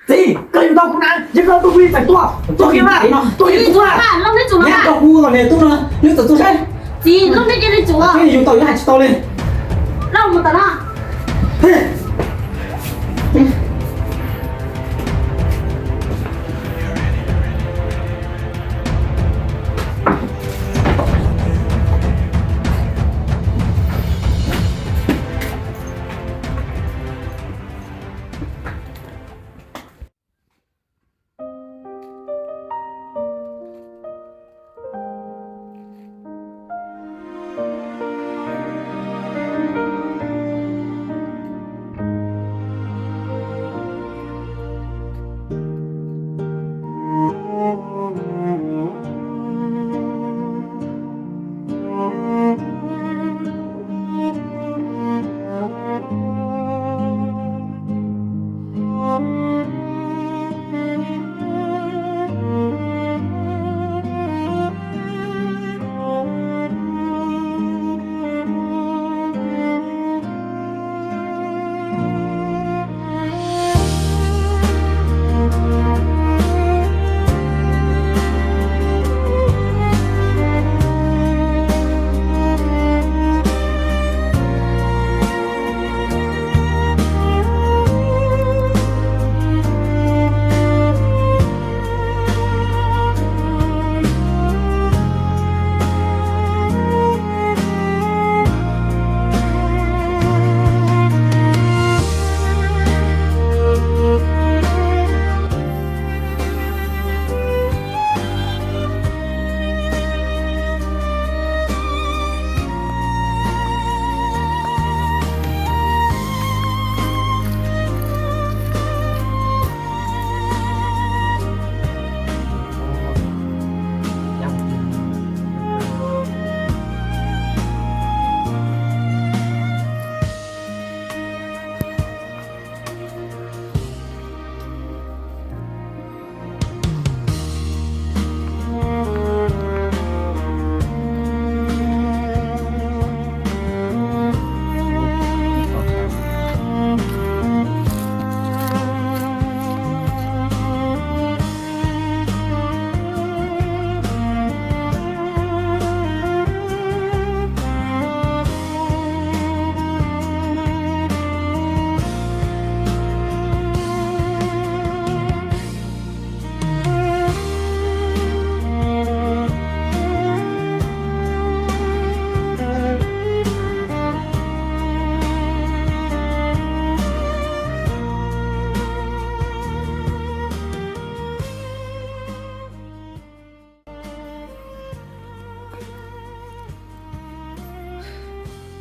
Txiv, koj yug tau kuv na, yog koj tub kuv txawm tuaj, tuaj kiag na, tuaj kiag kuv na. Nyob rau kuv los niam tub no, nws txawm tuaj saib. Txiv, yug tau yog hais tsis tau li.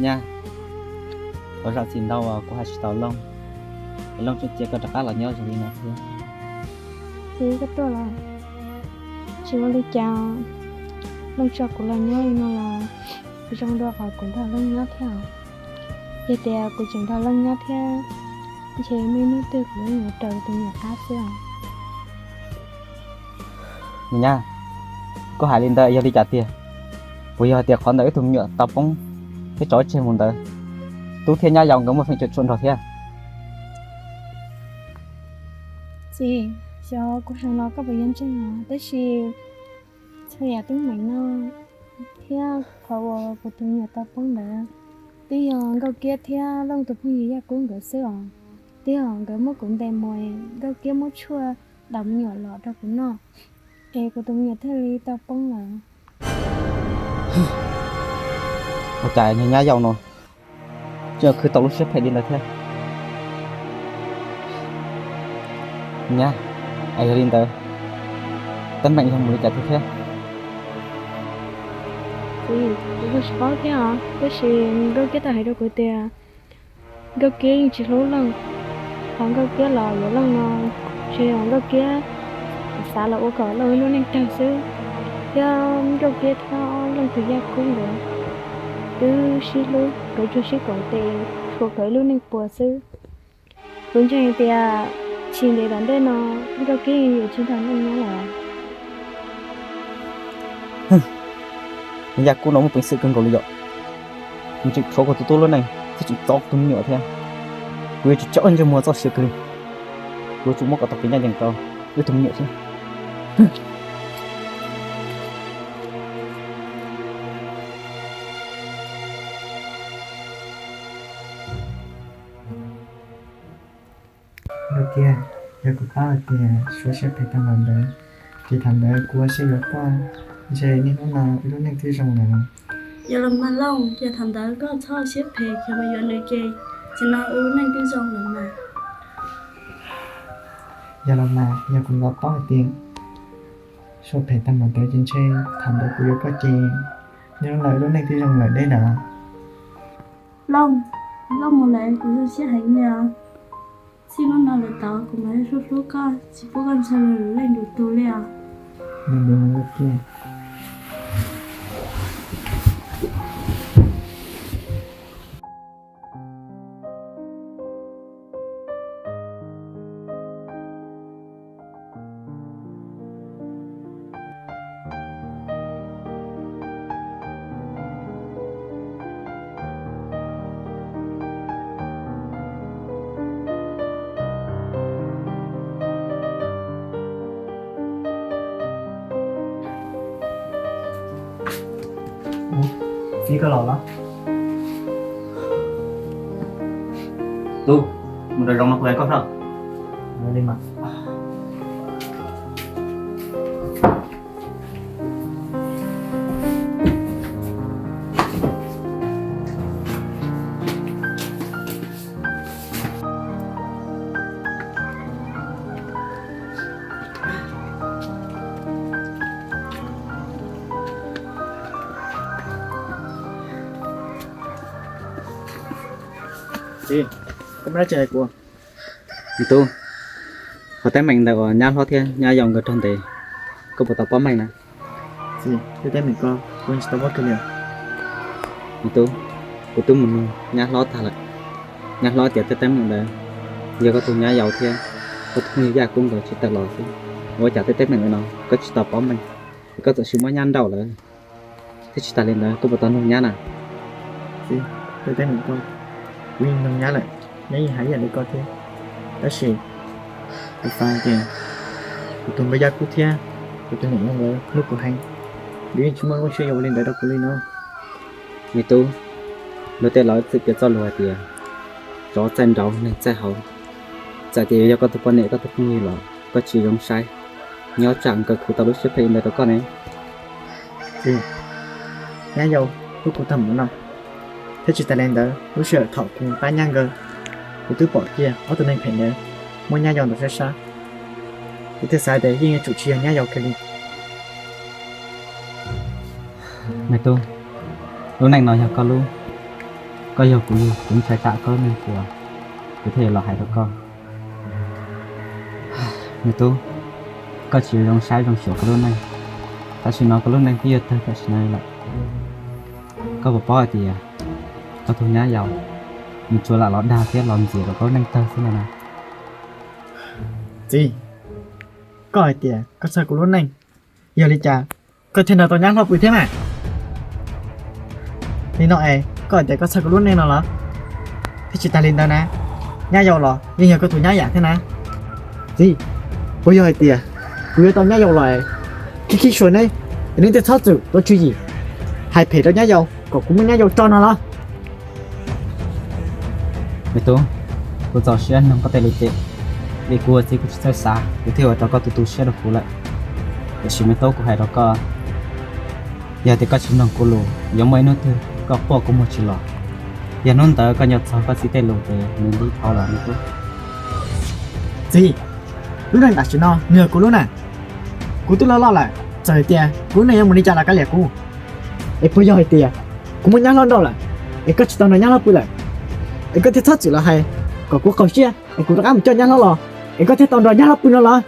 Nyab, ua zam txim ntau uas kuv hais tsis tau Looj, es Looj tseem cia koj rov qab los nyob zoo li no thiab. Txiv, koj tuaj los? Tsis ua li cas, Looj tso kuv los nyob li no los zoo dua qhov kuv nrog Looj nyob thiab. Yog tias kuv tseem nrog Looj nyob thiab, ntshe muaj ib hnub twg kuv yuav raws tus me nyuam qab xwb os. Nyab, koj hais li ntawd yog li cas tiag? Puas yog hais tias qhov ntawm wb tus me nyuam tau poob thiab tsov tseg mus ntawd, tub thiab nyab yau nkawd muaj feem cuam tshuam nrog thiab? Txiv, xyov kuv hais los koj puas yuav ntseeg os, tab sis txhua yam teeb meem no thiab qhov uas kuv tus me nyuam tau poob ntawd, twb yog Nkauj Kiab thiab Looj tus phooj ywg Yaj Kub nkawd xwb os. Twb yog nkawd muab kuv ntes mus, Nkauj Kiab muab tshuaj daus me nyuam los rau kuv noj, es kuv tus me nyuam thiaj li tau poob lawm. Ua cas niag nyab yau no tseem khwv tau lub siab phem li ntawd thiab? Nyab, es yog li ntawd, teeb meem yog mus li cas tiag thiab? Kuv kuj tsis paub thiab os, tab sis Nkauj Kiab tau hais rau kuv tias Nkauj Kiab yeej tsis hlub Looj. Qhov Nkauj Kiab los yuav Looj no, tsis yog Nkauj Kiab xav los ua kom Looj ib lub neej tawg xwb, thiab Nkauj Kiab thiab Looj tus Yaj Kub nkawd twb sib hlub, nkawd tsuas sib koom tes tshuav nkawd ib lub neej puas xwb. Kuv ntseeg hais tias tsis ntev tom ntej no Nkauj Kiab yeej yuav tsis nrog Looj nyob lawm. Yaj Kub no muaj peev xwm kawg nkaus li yom, nws tseem tshuav kuv tus tub lub neej thiab tseem txov kuv tus me nyuam thiab. Kuv yuav tsis tso ntsej muag txoj sia kawg li. Kuv yuav tsum muab kom tau kev ncaj ncees rau wb tug me nyuam xwb. Yog tiag, yog kuv paub hais tias Suav siab phem tag npaum ntawd, ces thaum ntawd kuv ua siab yuav tuaj, ntshe niaj hnub no wb lub neej twb zoo lawm. Yog los mas Looj, yog thaum ntawd koj txhob siab phem khiav mus yuav nws ces, ces no wb lub neej twb zoo lawm mas. Yog los mas, yog kuv los paub hais tias Suav phem tag npaum ntawd ces ntshe thaum ntawd kuv yuav koj ces niaj hnub no wb lub neej twb zoo lawm deb na. Looj, Looj mus lawm kuv zoo siab heev li os. Txij hnub no lawm tod kuv mam li hlub hlub koj, tsis pub koj ntshaw luag lwm leej lwm tus li os. Txiv, koj los los? Tub, mus nram zoov no kuv hais koj hlo. Li mas. Txiv, koj muaj dab tsi hais kuv? Me tub, qhov teeb meem ntawm uas nyab hlob thiab nyab yau nkawd raug ntes, koj puas tau paub meej na? Txiv, tej teeb meem ko kuv yeej tsis tau paub kiag li. Me tub, kuv twb mus nug nyab hlob tag lawm. Nyab hlob tias tej teeb meem ntawd yog koj tus nyab yau thiab koj tus phooj ywg Yaj Kub nkawd tsis tawm los xwb. Ua cas tej teeb meem ntawm no koj tsis tau paub meej, es koj txawm sim muab nyab nrauj lawm? Thiab tsis tas li ntawd koj puas tau nug nyab na? Txiv, tej teeb meem ko kuv yeej nug nyab lawm, nyab yeej hais ib yam li koj thiab. Tab sis kuv xav tias kuv tus npawg Yaj Kub thiab kuv tus niam yau nkawd hlub kuv heev, nkawd yeej tsis muaj lub siab yuav ua li ntawd rau kuv li no. Me tub, luag tej laus txawm piav txoj lus hais tias tsov txaij nraud neeg txaij hauv. Txawm tias yog koj tus poj niam koj tus phooj ywg los koj tsis zoo saib, nyob tsam nkawd khwv tau lub siab phem li ntawd rau koj ne. Txiv, nyab yau hlub kuv tag npaum no, thiab tsis tas li ntawd lub sij hawm thaum kuv pab nyab nkawd, kuv twb pom kiag ob tug neeg phem ntawd muab nyab yau ntaus sab sab. Kuv thiaj xav tias yeej yuav tsum tsis yog nyab yau kiag li. Me tub, lub neej no yog koj lub, koj yog kuv yug, kuv ntshai tsam koj lub neej puas, kuv thiaj yuav los hais rau koj. Me tub, koj tsis zoo saib zoo xyuas koj lub neej. Tam sim no koj lub neej twb yuav tawg tam sim no lawm. Koj puas paub hais tias koj tus nyab yau nws tsuas lam los dag thiab los ntxias rau koj lub neej tawg xwb no na. Txiv, koj hais tias koj txhawj kuv lub neej, yog li cas koj thiaj nrog tau nyab hlob pw thiab mas? Li no es koj hais tias koj txhawj kuv lub neej no los? Thiab tsis tas li ntawd na, nyab yau los yeej yog koj tus nyab yam thiab na. Txiv, puas yog hais tias kuv yuav tau nyab yau los khib khib sua neb, es neb thiaj txhob txwm tau tswv yim hais phem rau nyab yau kom kuv muab nyab yau tso no los? Me tub, kuv txaus siab mloog koj tej lus cem, vim kuv ua txiv kuv tsis txawj xav, kuv thiaj ua rau koj tu tu siab rau kuv lawm. Tiam sis me tub, kuv hais rau koj, yog tias koj tsis mloog kuv lus, yuav muaj ib hnub twg koj quaj kua muag tsis los. Yog hnub ntawd koj nco txog koj txiv tej lus ces nws ntib dhau los me tub. Txiv, lub neej tam sim no nws yog kuv lub neej. Kuv twb loj loj lawm, txawm tias kuv lub neej yuav mus li cas los kav liam kuv. Es puas yog hais tias kuv muab nyab hlob nrauj lawm, es koj tsis tau nrog nyab hlob pw lawm, es koj thiaj txhob txwm los hais kom kuv qaug siab, es kuv rov qab mus coj nyab hlob los, es koj thiaj tau nrog nyab hlob pw no los?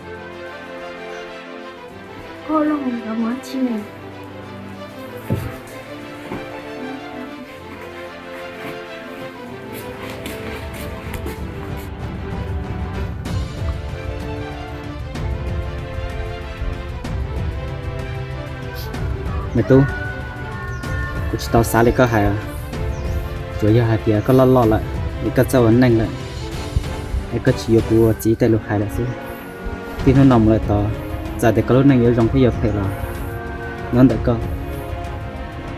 Me tub, kuv tsis tau xav li koj hais, tsuas yog hais tias koj loj loj lawm, es koj txawj ua neej lawm, Es koj tsis yuav kuv ua txiv tej lus hais lawm xwb. Txij hnub no mus lawm tod, txawm tias koj lub neej yuav zoo thiab yuav phem los nyob ntawm koj.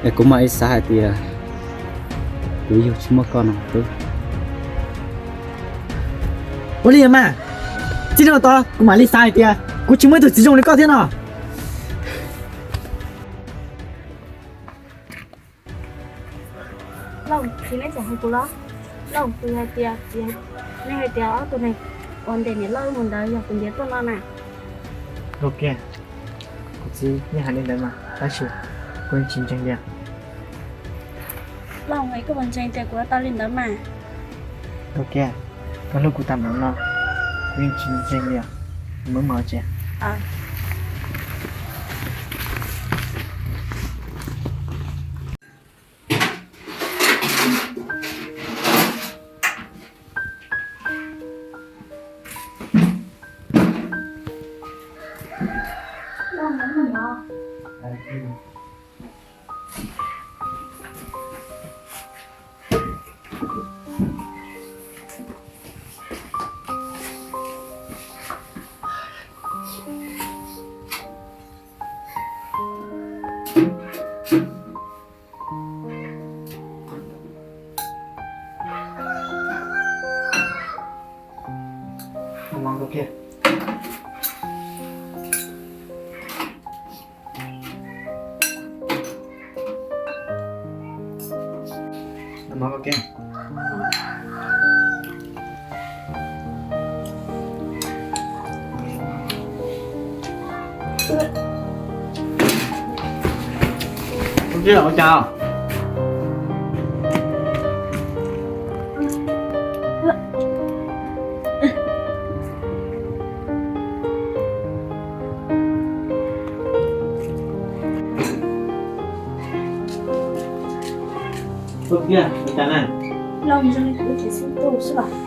Es kuv mam li xav hais tias kuv yug tsis muaj koj no tub. Ua li mas, txij hnub no tod kuv mam li xav hais tias kuv tsis muaj ib tug txiv zoo li koj thiab no. Lauj, txiv neb tseem hais kuv los? Lauj, kuv hais tias txiv, neb hais tias ob tug neeg uas ntes niam loj mus ntawd yog kuv ntiav tuaj no na. Lauj kiag, kuv txiv yeej hais li ntawd mas tab sis kuv yeej tsis ntseeg li. Lauj, es koj puas ntseeg tias kuv ua tau li ntawd mas? Lauj kiag, koj hlub kuv tag npaum no, kuv yeej tsis ntseeg li os. Mus mus tsev.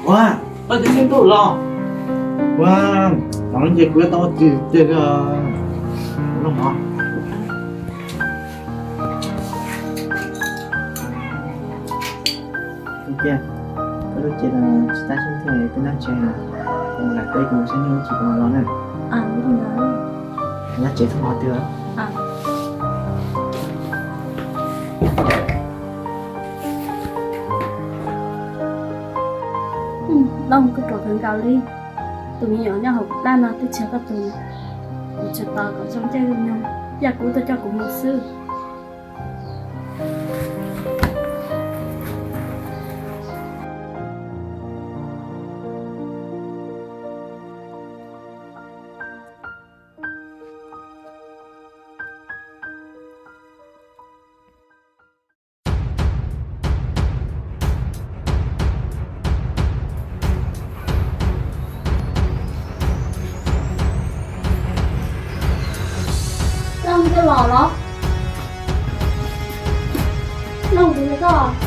Ua, koj txiv xeeb ntuj los? Ua, no ces kuv yuav tau ua txiv tiag li. Ua, koj lub cev los tsis tab xeeb thiab, peb nyob tsev, kuv lam teb kuv saib nej ua tsis kuv mam los na. Nyob tsev txhob mus qhov twg. Lauj, koj ruam kawg nkaus li. Tus me nyuam nyob hauv kuv plab no twb tsis yog koj tus. Kuv tsuas tos kom zoo caij zoo nyoog, yog kuv tuaj coj kuv mus xwb. Lauj, koj los los? Lauj, kuv hu koj.